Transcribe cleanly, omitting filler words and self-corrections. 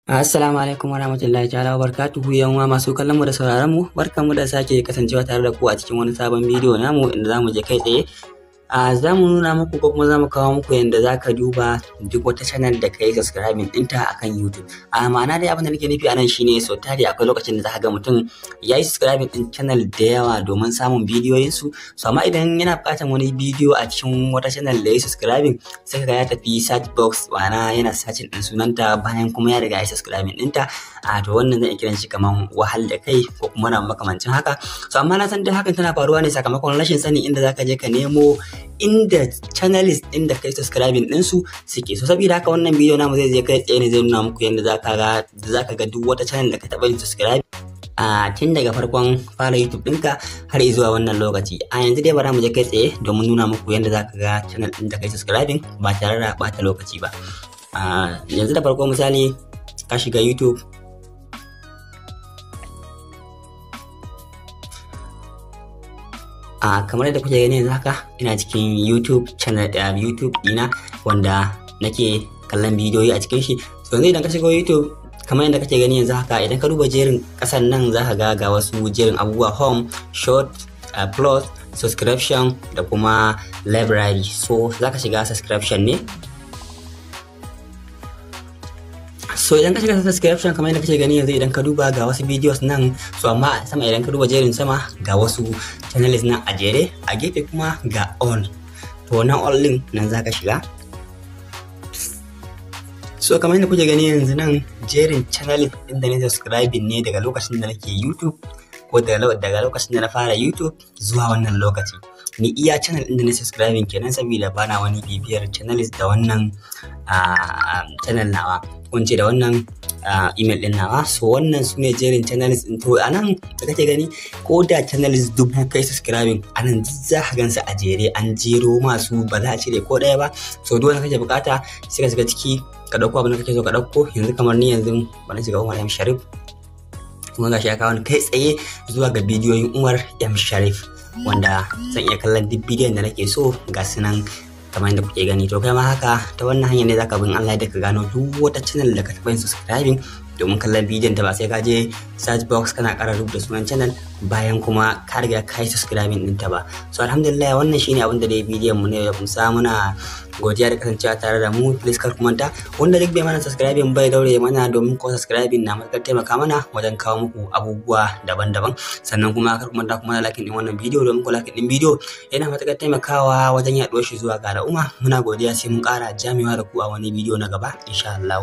Assalamu alaikum warahmatullahi ta'ala wabarakatuhu, yan uwa masu kallon mu da sauraron mu, barkanmu da sake kasancewa tare da ku a cikin wani sabon bidiyo namu, inda zamu je kai tsaye a zamu nuna muku ko kuma zamu kawo muku yanda zaka duba duk wata channel da kai subscribing ɗinta akan YouTube. A ma'ana dai, abin da nake nufi anan shine, so tari akwai lokacin da zaka ga mutum yayi subscribing ɗin channel da yawa domin samun bidiyoyin su. So amma idan yana buƙatar wani bidiyo a cikin wata channel da yayi subscribing, sai kaga ya tafi search box, ma'ana yana searching ɗin sunanta, bayan kuma ya riga ya subscribing ɗinta. A to wannan zan iya kiran shi kaman wahal da kai ko kuma na makamancin haka. So amma na san duk hakan tana faruwa ne sakamakon rashin sanin inda zaka je ka nemo inda channelist ɗin da kai subscribing ɗinsu suke. So saboda haka, wannan bidiyo namu zai je kai tsaye ne zai nuna muku yadda zaka ga duk wata channel da ka taɓa yin subscribe a tun daga farkon fara YouTube ɗinka har zuwa wannan lokaci. A yanzu dai bara mu je kai tsaye domin nuna muku yadda zaka ga channel ɗin da kai subscribing ba tare da ɓata lokaci ba. Yanzu da farko, misali ka shiga YouTube, a kamar yadda kuke gani yanzu haka ina cikin YouTube channel, YouTube dina wanda nake kallon bidiyoyi a cikin shi. So yanzu idan ka shigo YouTube, kamar yadda kake gani yanzu haka, idan ka duba jerin kasan nan, za ka ga wasu jerin abubuwa: home, short, plus, subscription da kuma library. So za ka shiga subscription ne. So idan ka shiga subscription, kamar yadda kake gani yanzu, idan ka duba ga wasu videos nan. So amma sama, idan ka duba jerin sama, ga wasu channels nan a jere, a gefe kuma ga all. To wannan all din nan zaka shiga. So kamar yadda kuke gani yanzu nan, jerin channel din da na subscribing ne daga lokacin da nake YouTube, ko daga lokacin da na fara YouTube zuwa wannan lokaci. Ni iya channel ɗin da na subscribing kenan, saboda bana wani bibiyar channels da wannan channel nawa, ko in ce da wannan email ɗin nawa. So wannan su ne jerin channels ɗin. To anan da kake gani, ko da channels 1000 kai subscribing, anan za ka gansu a jere, an jero masu, ba za a cire ko ɗaya ba. So duk wanda kake bukata, sai ka shiga ciki ka ɗauko abin da kake so ka ɗauko. Yanzu kamar ni yanzu bari shiga Umar M Sharif, kuma gashi ya kawo ni kai tsaye zuwa ga bidiyoyin Umar M Sharif, wanda zan iya kallon duk bidiyon da nake so. Ga su nan kamar yadda kuke gani. To kai ma haka, ta wannan hanyar ne zaka bin Allah da ka gano duk wata channel da ka taɓa yin subscribing domin kallon bidiyon ta, ba sai ka je search box kana ƙara rubuta sunan channel bayan kuma ka riga ka yi subscribing ɗinta ba. So alhamdulillah, wannan shine abin da dai bidiyon mu ne ya kumsa. Muna godiya da kasancewa tare da mu. Please kar ku manta, wanda duk bai mana subscribing bai daure mana, domin ko subscribing na matuƙar taimaka mana wajen kawo muku abubuwa daban-daban. Sannan kuma kar ku manta kuma like din wannan bidiyo, domin ko like din bidiyo yana matuƙar taimakawa wajen yaɗuwar shi zuwa ga al'umma. Muna godiya, sai mun ƙara jamewa da ku a wani bidiyo na gaba, insha Allah.